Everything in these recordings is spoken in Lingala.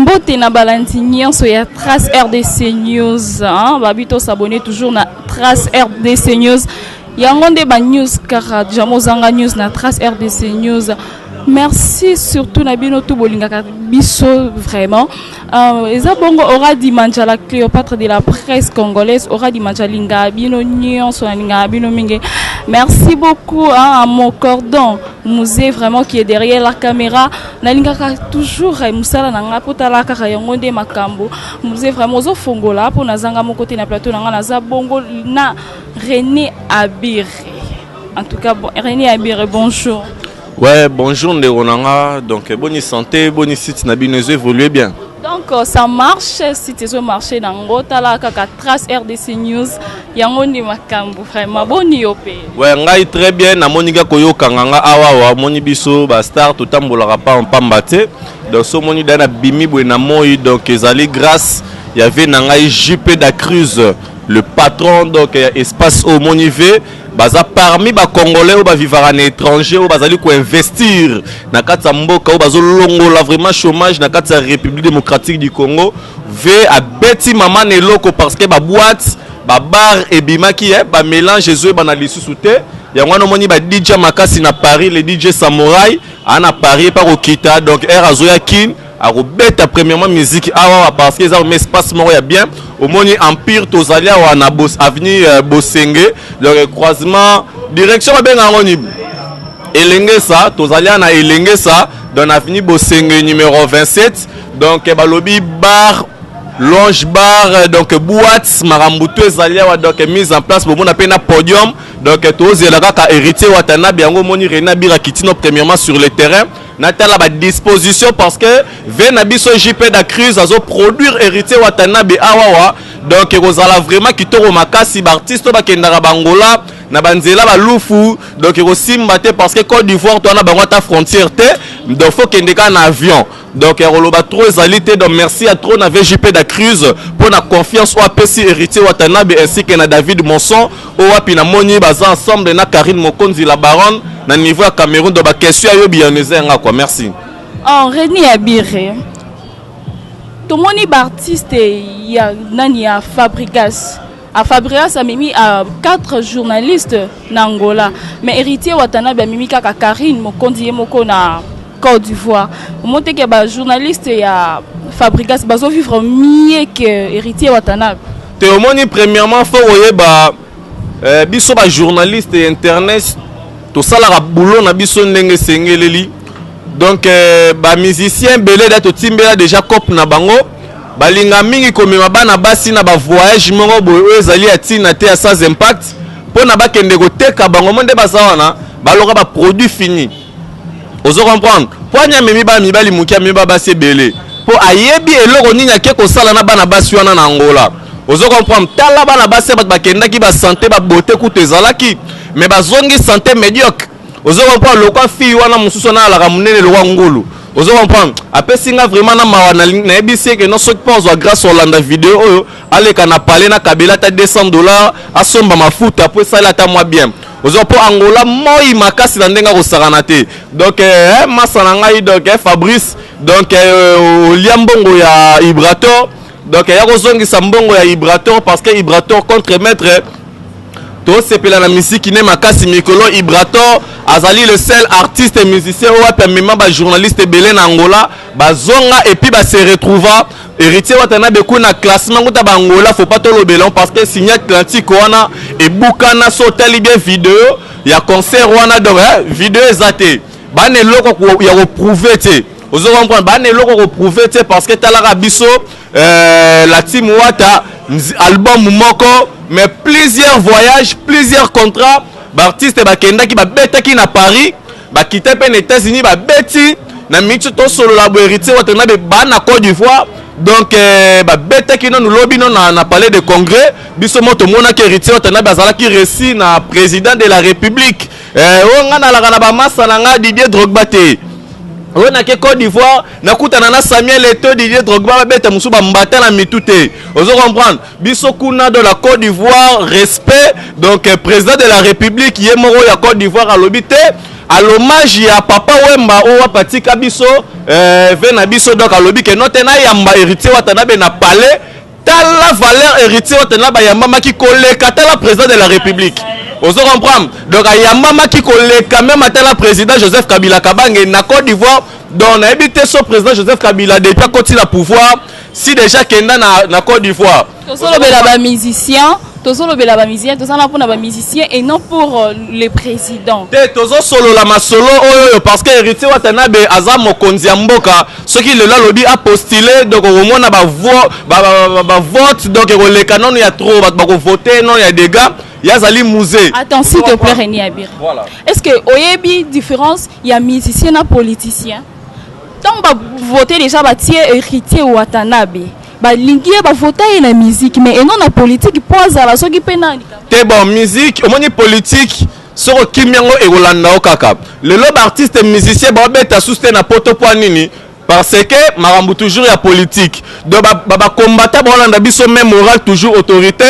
Mbote na balandi nyonso ya Trace RDC News, hein? Babi to s'abonner toujours na Trace RDC News. Yango nde ba news kaka jamais ozanga news na Trace RDC News. Merci surtout na bino tout bolingaka biso vraiment. Eza bongo Oradi Manjala, Cléopâtre de la presse congolaise. Oradi Manjala linga bino nyonso, na linga bino mingi. Merci beaucoup, hein, à mon cordon musée vraiment qui est derrière la caméra. Nalingaka toujours mosala na nga mpo tala kaka yango nde makambo. Musée vraiment ozofongola mpo nazanga moko te na plateau na nga, naza bongo na René Abire. En tout cas, bon, René Abire, bonjour. Ouais, bonjour ndeko na nga. Donc bonne santé, bonne site na bino ezo évoluer bien. Donc ça marche, site ezo marché nango, tala kaka Trace RDC News, yango nde makambo vraiment. Boni yo pe? Ouais, ngai très bien, namoni kaka koyokanga nga awa awa, omoni biso ba star totambolaka pa pamba te. Donc so omoni da na bimi boye na moi, donc ezali grâce ya ve na ngai JP da Cruz, le patron donc ya espace oyo omoni ve baza parmi bacongolais oyo bavivaka na étranger, oyo bazali koinvestir na kati ya mboka, oyo bazolongola vraiment chômage na kati ya République démocratique du Congo. Ve abeti mama na eloko parce que baboîte, babar ebimaki, bamélange ezoyebana lisusu te. Yango wana omoni ba DJ makasi na Paris, le DJ Samouraï aa na Paris epa kokita. Donc aire azoya Kin, akobeta premièrement musique awa parce que eza vraiment espace moko ya bien. Omoni Empire, tozali awa na avenue Bosenge, donc croisement direction babenga yango ni Elengesa. Tozali awa na Elengesa, dans avenue Bosenge numéro 27. Donc balobi bar, lounge bar, donc boîte, makambo to ezali awa. Donc mise en place, bomona mpe na podium. Donc tozela kaka Héritier Watanabe. Yango omoni René Abira kitino premièrement sur le terrain, natala badisposition parce que ve na biso JP da Crise azoproduire Héritier Watanabe awawa. Donc ekozala vraiment kitoko makasi. Baartiste oyo bakendaka bangola na banzela balufu, donc ekosimba te parce que Côte d'Ivoire to wana bango ata frontière te, donc faut kende kaka na avion. Donc ya koloba trop ezali te. Donc merci à trop na VJP da Crise mpo na confiance oyo apesi Héritier Watanabe ainsi que na David Monson, oyo wapi namoni baza ensemble na Karine Mokonzi la baronne na niveau ya Cameroun. Donc baquestion ya yo biyano eza yanga quoi. Merci. Oh, René Abire, tomoni baartiste ya nani, ya Fabrigas, a Fabrigas amemi a quatre journalistes na Angola, mais Héritier Watanabe amemi kaka Karine Mokonzi ye moko na Côte d'Ivoire. Omoni teke bajournaliste ya Fabrigas bazovivre mieux que Héritier Watanabe? Te, omoni, premièrement faut koyeba biso bajournaliste ya internet tosalaka boulot na biso ndenge esengeleli. Donc bamusicien ebele da totimbela déjà cope na bango, balinga mingi komema bana basi na bavoyage moko boye oyo ezali ya ntina te, ya sans impact, mpo na bakende koteka bango mo nde baza wana baloka baproduit fini. Ozo comprendre? Mpo ani amemi bana mibali moke, amemi bana basi ebele mpo ayebi eloko nini ake kosala na bana basi wana na Angola. Ozo comprendre? Tala bana basi ya bato bakendaki, basanté, babote kutu ezalaki, mais bazongi santé médiocre. Ozo comprendre? Lokwa fille wana mosusu wana alaka monene lokwa ngulu. Ozo comprendre? Apesi nga vraiment na mawa. Nayebisi eke no soki mpo azwa grâce olanda video oyo, aleka na pale na kabela ata 200 $, asomba mafuta po esali ata mwa bien. Ozwa mpo Angola moi makasi na ndenge akosakana te. Donc masa na ngai, donc Fabrice, donc olia mbongo ya Ibrator, donc ya kozongisa mbongo ya Ibrator parce que Ibrator contre maître tosepela na misiki ne makasi mikolo. Ibrator azali le seul artiste musicien oyo wapi amema bajournaliste ebele na Angola, bazonga et puis base retrouva. Héritier Watanabe kuna classement kuta bangola, faut pas tolobela parce que signe Atlantique wana ebukana. So otali bien video ya concert wana, donc video eza te, bana eloko ya koprouver te. Ozo comprendre? Bana eloko koprouver te parce que talaka biso la team Wata, album moko mais plusieurs voyages, plusieurs contrats. Baartiste bakendaki, babetaki na Paris, bakita mpe na États-Unis, babeti na miti. Tosolola bo Héritier Watanabe baa na Côte d'Ivoire. Donc babetaki nanu lobi no na palais de congrès. Biso mo tomonaki Héritier Watanabe azalaki reçu na président de la République. Oyo ngai nalaka na bamasa na ngai Didier Drogba te. Oyo nake Côte d'Ivoire, nakutana na Samuel Eto'o, Didier Drogba, babeta mosusu bambata na mitu te. Ozo comprendre? Biso kuna de la Côte d'Ivoire, respect. Donc président de la République ye moko ya Côte d'Ivoire alobi te. À l'hommage ya Papa Wemba oyo wapi atika biso, ve na biso. Donc alobi ke note nayamba Héritier Watanabe na palais. Tala valeur Héritier Watanabe ayambamaki koleka tala président de la République. Ozo comprendre? Donc ayambamaki koleka même atala président Joseph Kabila Kabange na Côte d'Ivoire. Donc nayebi te so président Joseph Kabila, depuis akoti na pouvoir, si déjà kenda na Côte d'Ivoire. Tozolobela bamusicien, tozolobela bamusicien, tozala mpona bamusicien et non pour le président. Te, tozosolola masolo oyo oyo parce que Héritier Watanabe aza mokonzi ya mboka. Soki lelo alobi apostule, donc okomona bavote, donc ekoleka nano ya trop, bato bakovote nano ya dégâts. Ye azali musée. Attends, s'il te plaît, René Abir. Voilà. Est ce que oyebi différence ya musicien na politicien? Ntango bavote déjà, batie Héritier Watanabe, balingi ye, bavota ye na musique, mais eno na politique mpo azala soki mpe nani? Te, bon, musique, omoni, politique, soki okimi yango, ekolanda yo kaka. Lelo baartiste musicien baobeta susu te na poto. Mpo nini? Parce que makambo toujours ya politique. Donc bakombata baolanda biso même moral, toujours autorité.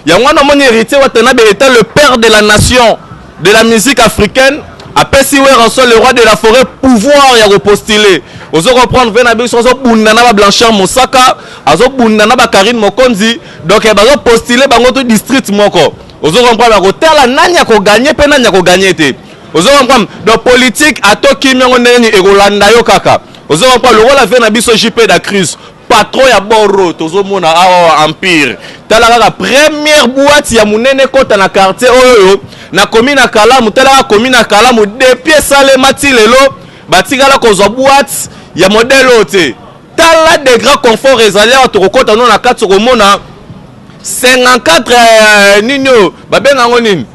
Yango wana omoni Héritier Watanabe était le père de la nation de la musique africaine, apesi Werrason, le roi de la forêt, pouvoir ya kopostuler. Ozo comprendre? Ve na biso azobunda na bablanchard Mosaka, azobunda na bakarine Mokonzi. Donc bazopostule bango to district moko. Ozo comprendre? Bakotala nani akoganye mpe nani akoganye te. Ozo comprendre? Donc politique, atokimi yango ndenge nini, ekolanda yo kaka. Ozo comprendre? Lokola ve na biso JP da Crise, patron ya boro, tozomona awa empire. Tala kaka première boîte ya monene ekɔta na quartier oyo nakomi na Kalamu. Tala kaka, komi na Kalamu, depuis esalema ti lelo, batikala kozwa boîte ya modèle oyo te. Tala degré confort ezali awa. Tokokɔta no na kati, okomona 54 nini oyo babenga yango nini,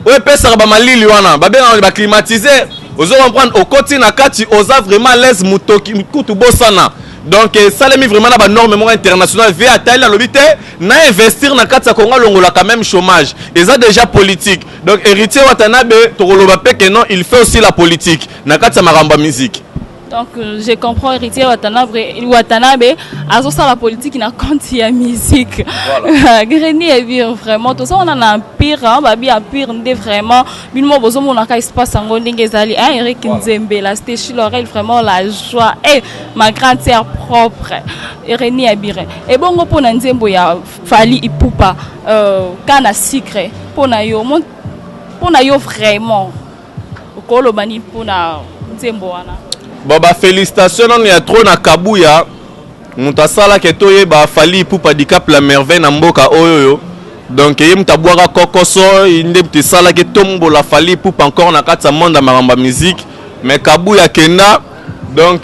oyo epesaka bamalili wana, babenga yango baclimatiseur. Ozo comprendre? Okoti na kati, oza vraiment à l'aise, motoki kutu bosana. Donc esalemi vraiment na banorme moko international. Ve atali, alobi te na investir na kati ya Kongo, alongolaka même chômage. Eza déjà politique. Donc Héritier Watanabe, tokoloba mpe ke non, il fait aussi la politique na kati ya makambo ya musique. Donc je comprends, Héritier Watanabe, Watanabe azosala politique na compte ya musique. Voilà. René Abir, vraiment toza wana na empire, hein, babi empire nde vraiment bino mo bozomonaka espace yango ndenge ezali, hein, Eric. Voilà. Nzembe la Stéchi l'oreille, vraiment la joie et ma grande sœur propre René Abir. Ebongo mpona nzembo ya Fally Ipupa, Kana Sucre, mpona yo mpona yo vraiment okoloba nini mpona nzembo wana? Bon, bafélicitation nano ya trop na Kabuya, moto asalaka toyeba Fally Ipupa Dicap la Merveille na mboka oyo oyo. Donc ye moto abwaka kokoso nde moto esalaki tombola Fally Ipupa encore na kati ya monde ya makambo ya musique. Mais Kabuya kenda, donc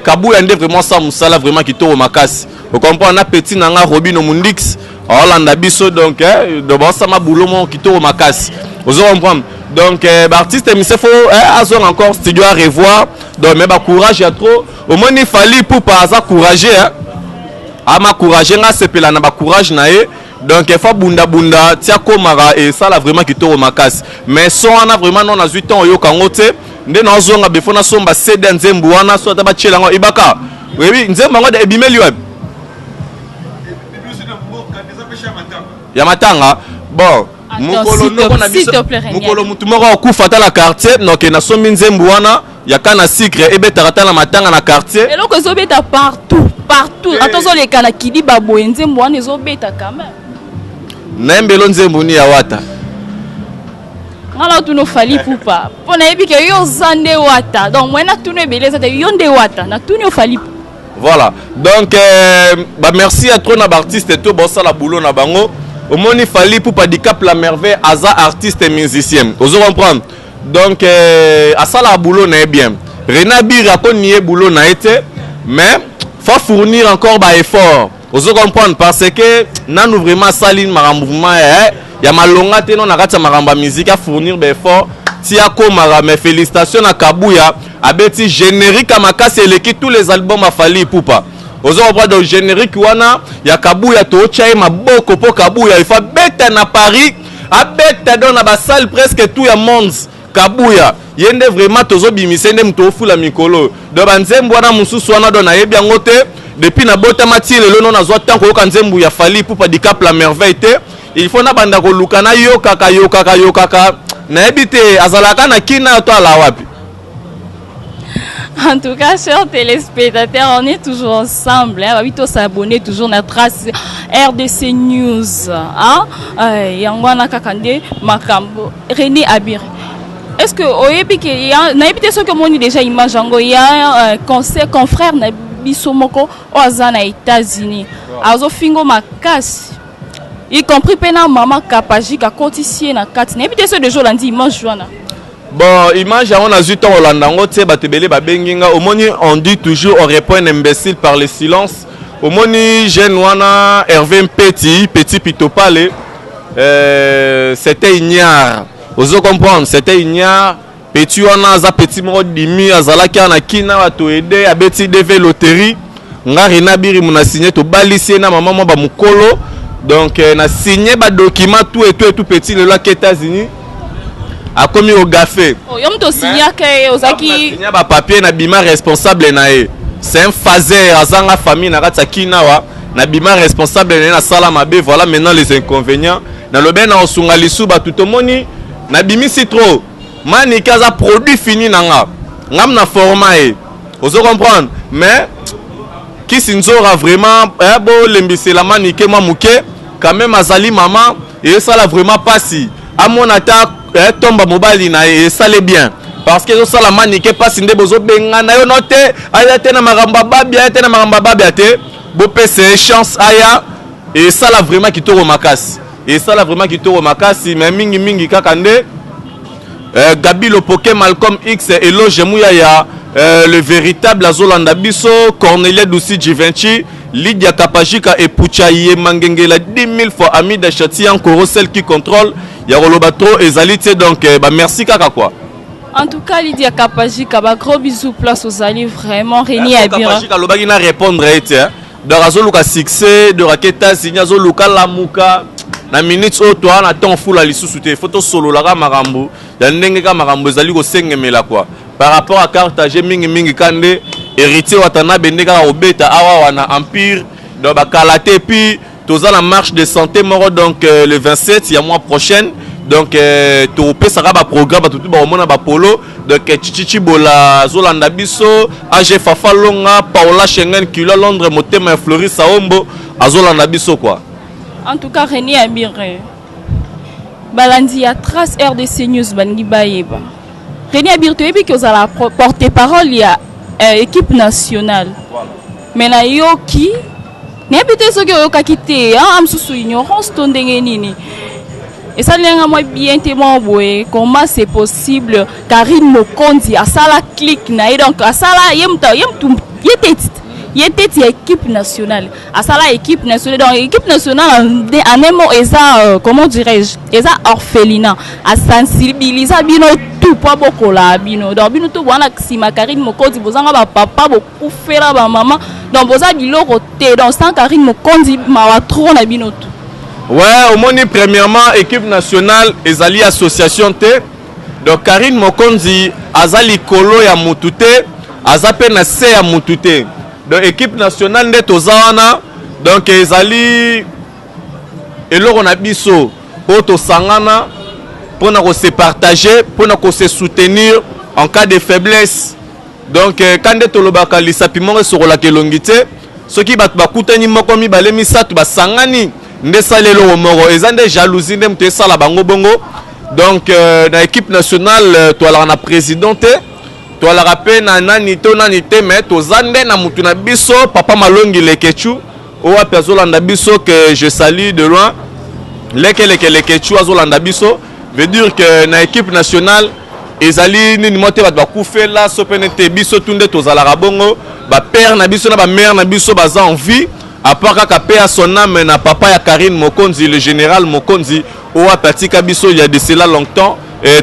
Kabuya nde vraiment sa mosala vraiment kitoko makasi. Ocomprendre? Na petit na nga Robino Mundix aolanda biso. Donc donc baosama boulot moko kitoko makasi. Ozo comprendre? Donc baartiste mise faut azonga encore studio à revoir. Donc mais bacourage ya trop. Omoni Fally Ipupa aza courageux, hein? Ama courage, nga asepela na bacourage na ye. Donc efa bundabunda tia komaka, esala vraiment kitoko makasi. Mais son wana vraiment non, nazwi temps oyoka yango te. Nde nazonga befo nasomba CD ya nzembo wana, so ata batiela yango ebaka. Oyebi nzembo yango ebimeli wapi? Ya matanga. Bon, mokolo noko na biso, mokolo mutu moko akufa ata na quartier, noke nasombi nzembo wana ya Kana Sucre, ebetaka ata na matanga na quartier. Eloko ezobeta partout, partout, ata ozoleka na kidiba boye, nzembo wana ezobeta quand même. Nayembelo nzembo ni ya Wata. Nga na tuna Fally Ipupa, mpo nayebi ke yo oza nde Wata. Donc moye natuna ebele eza te, yo nde Wata, natuni Fally. Voilà, donc bamerci ya trop na baartiste to bosala boulot na bango. Omoni Fally Ipupa Dicap la Merveille aza artiste musicien. Ozo comprendre? Donc asalaka boulot na ye bien. René Abiri akoni ye boulot na ye te, mais faut fournir encore baeffort. Ozo comprendre? Parce que nanu vraiment asali makambo vraiment ya malonga te no na kati ya makambo ya musique. Afournir baeffort ti akomaka. Mais félicitation na Kabuya, abeti générique ya makasi, eleki tous les albums ya Fally Ipupa. Ozo comprendre? Donc générique wana ya Kabuya, tootya ye maboko mpo Kabuya il faut abeta na Paris, abeta donc na basalle presque tout ya monde. Kabuya ye nde vraiment tozobimisa, ye nde moto ofula mikolo. Donc banzembo wana mosusu wana, donc nayebi yango te. Depuis nabotama ti lelo, no nazwa ntango koyoka nzembo ya Fally Ipupa Dicap la Merveille te. Il faut nabanda koluka, nayokaka, yokaka, yokaka. Nayebi te azalaka na kina to ala wapi. En tout cas, chers téléspectateurs, on est toujours ensemble. Hein. Babito s'abonner toujours na Trace RDC News. Hein? Yango wana kaka nde makambo. René Abir. Est-ce que oyebi ke ya nayebi te soki omoni déjà image yango ya conseil confrère na biso moko oyo aza na États-Unis, azofingo makasi, y compris mpe na mama Kapajik akotisi ye na kati. Nayebi te so déjà olandi image wana. Bon, image yango nazwi ntongo olanda yango tie. Bato ebele babengi nga. Omoni, on dit toujours: on répond un imbécile par le silence. Omoni jeune wana, Hervé Mpeti Petit Pitopale, c'était ignare. Ozo comprendre, c'était ignare. Petit wana aza petit moko dimi, azalaki awa na kina, bato ede abeti DV loterie. Nga Rena Birimu na signe, tobalisi ye na mama mwa bamokolo. Donc na signe badocument, tout et tout et tout. Petit lelo ake États-Unis, akomi ogafe. Oh, yo moto osignaka ye, ozalaki Sinya bapapier, na bima responsable na ye. C'est un faser, azanga famille na kati ya kina awa. Na bima responsable na ye, nasala mabe. Voilà maintenant les inconvénients. Nalobi na osunga lisu bato. Tomoni nabimisi trop. Manike aza produit fini na nga, ngam na format ye, ozo comprendre. Mais kisi nzora vraiment, bolembisela Manike mwa moke quand même. Azali mama, esala vraiment mpasi amona ata tomba mobali na ye. Esale bien parce que ezosala Manike mpasi nde bozobengana yo no te. Aya te na makambo ababia, aya te na makambo ababia te. Bopesa ye chance aya, esala vraiment kitoko makasi, esala vraiment kitoko makasi. Mais mingimingi kaka nde Gabi Lopoke, Malcolm X, Eloge Muyaya, le véritable azolanda biso, Cornelia Dusi Givenchy, Lydia Kapajika, Epucha Yemangengela 10 000 fois, Amida Chati Ankoro, celle qui contrôle. Ya koloba trop ezali te. Donc bah, merci kaka quoi. En tout cas, Lydia Kapajika, ba gros bisous place ozali vraiment, René Abira. Kapajika alobaki na répondre ye te. Donc azoluka succès de rake États-Unis, azoluka lamuka na minute oyo. Toa na ntongo fula lisusu te, faut tosololaka makambo ya ndenge ka makambo ezali kosengemela quoi. Par rapport à Cartage, mingimingi ka nde Héritier Watanabe nde kaka kobeta awa wana empire. Donc bakala te. Puis toza na marche de santé moko, donc le 27 ya mois prochaine. Donc topesaka baprogramme, bato tu bakomona bapolo. Donc Chichichi Bola azolanda biso, AG Fafa Longa, Paola Schengen Kilo Londres, motema ya Floris Aombo azolanda biso quoi. En tout cas, René Abire, balandi ya Trace RDC News balingi bayeba. René Abire, toyebi ke ozala porte parole ya équipe nationale. Voilà. Mais nayoki, nayebi te soki oyokaki te, mosusu ignorance to ndenge nini, esalinga mwa bien te mwa boye. Comment c'est possible Karine Mokonzi asala clique na ye, donc asala ye mutu ye mutu ye teti ye teti ya équipe nationale, asala équipe nationale? Donc équipe nationale en un mot eza comment dirais-je, eza orphelinat. Asensibiliza bino tout po bokola bino. Donc bino tout bwana nsima Karine Mokonzi, bozanga bapapa, bokufela bamama, donc boza biloko te. Donc sans Karine Mokonzi, mawa trop na bino tout. Ouais, omoni, premièrement, équipe nationale ezali association te. Donc Karine Mokonzi aza likolo ya mutu te, aza mpe na se ya mutu te. Donc équipe nationale nde toza wana. Donc ezali eloko na biso mpo tosangana mpona kose partager, mpona kose soutenir en cas de faiblesse. Donc ka nde tolobaka, lisapi moko esokolaka elongi te. Soki bato bakutani moko, mibale, misato, basangani nde esala eloko moko. Eza nde jalousie nde moto esala bango bongo. Donc na équipe nationale, toalaka na président te, toalaka mpe na nani to nani te, mais toza nde na mutu na biso, papa Malongi Lekechu, oyo wapi azolanda biso, que je salue de loin. Lekeleke Lekechu azolanda biso. Veut dire que na équipe nationale ezali nini mo te, bato bakufela so pene te. Biso tu nde tozalaka bongo. Bapère na biso na bamère na biso baza en vie, à part kaka pe ya son âme na papa ya Karine Mokonzi, le général Mokonzi, oyo wapi atika biso il y a de cela longtemps.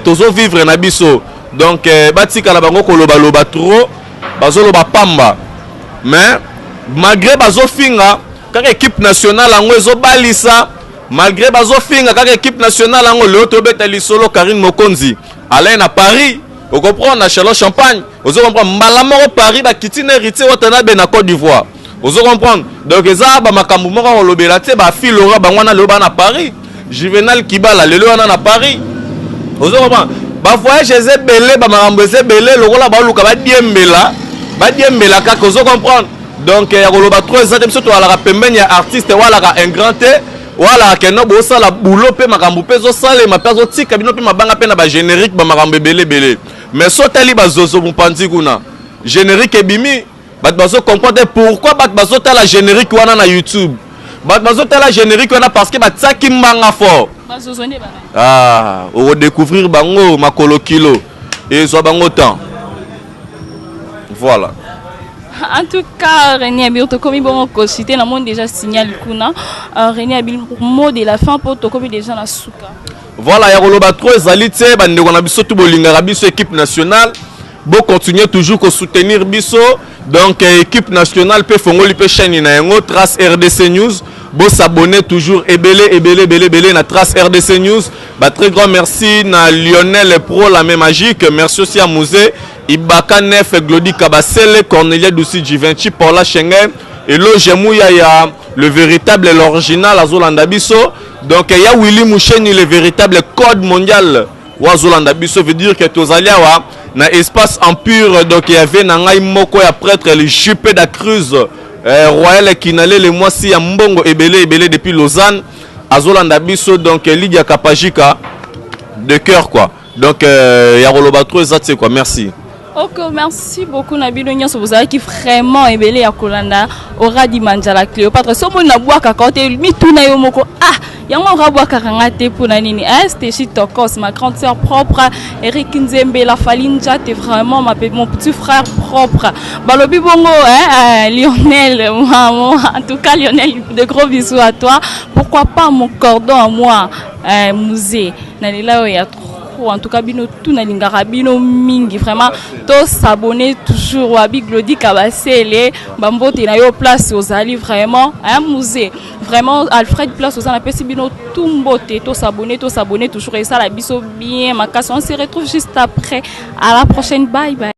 Tozovivre na biso. Donc batikala bango kolobaloba trop, bazoloba pamba. Mais malgré bazofinga kaka, équipe nationale yango ezobalisa. Malgré bazofinga kaka, équipe nationale yango lelo tobeta lisolo. Karine Mokonzi alain na Paris, ocomprendre, na Chalon Champagne, ozo comprendre, mbala moko Paris bakiti na Héritier Watanabe na Côte d'Ivoire, ozo comprendre. Donc eza bamakambo moko kolobela te. Bafilora bango wana lelo baa na Paris, Juvenal Kibala lelo wana na Paris, ozo comprendre. Bavoyage eza ebele, bamakambo eza ebele, lokola baluka badiembela, badiembela kaka, ozo comprendre. Donc ya koloba trop eza te. Biso toalaka pembeni ya artiste, walaka un grand te, walaka keno bosala boulot mpe makambo mpe ezosalema mpe azotika bino mpe mabanga mpe na bagénérique, bamakambo ebele ebele. Mais so otali bazozo mopanzi kuna, générique ebimi, bato bazocomprendre pourquoi bato bazotala générique wana na YouTube. Bato bazotala générique wana parce que batiaki mbanga fort. Bazozo nde bana. Ah, okodécouvrir bango makolo kilo, ezwa bango temps, voilà. En tout cas, René Abil, tokomi bongo kosite na monde déjà signal kuna. René Abil, mot de la fin po tokomi déjà na suka. Voilà, ya koloba trop ezali te. Bandeko na biso tu bolingaka biso équipe nationale, bocontinue toujours kosoutenir biso. Donc équipe nationale mpe fongoli mpe chaîne na yango, Trace RDC News. Bosabonne toujours ebele ebele ebele ebele na Trace RDC News. Ba très grand merci na Lionel Pro, la main magique. Merci aussi à Musée Ibaka Nef, Glody Kabasele, Cornelia Dusi, Givenchy, Paula Schengen, Eloge Muyaya, le véritable, l'original, azolanda biso. Donc ya Willy Musheni, le véritable code mondial, wazolanda biso. Veut dire que tozali awa na espace empire. Donc il y avait na ngai moko ya prêtre, le Jupe da Cruz, Royal Kinalele, mwasi ya mbongo ebele ebele depuis Lausanne, azolanda biso. Donc Lydia Kapajika de cœur, quoi. Donc ya koloba trop eza te, quoi. Merci. Ok, merci beaucoup na bino nyonso bozalaki vraiment ebele ya kolanda Oradi Manjala Cléopâtre. So omoni nabwakaka te, mituna yo moko, ah, yango okabwakaka nga te mpona nini? Stechi Tokos, ma grande sœur propre, Eric Nzembela Fali Njate, vraiment mon petit frère propre, balobi bongo, hein, Lionel, maman. En tout cas, Lionel, de gros bisous à toi. Pourquoi pas mon cordon à moi, Musée nalela oyo ya trop. En tout cas, bino tout, nalingaka bino mingi vraiment. Tosabonne toujours. Wabi Glodi Kabasele, bambote na yo place ozali vraiment, hein, Musée, vraiment Alfred, place oza, napesi bino tout mbote. Tosabonne, tosabonne toujours, esala biso bien makasi. On se retrouve juste après, à la prochaine, bye bye.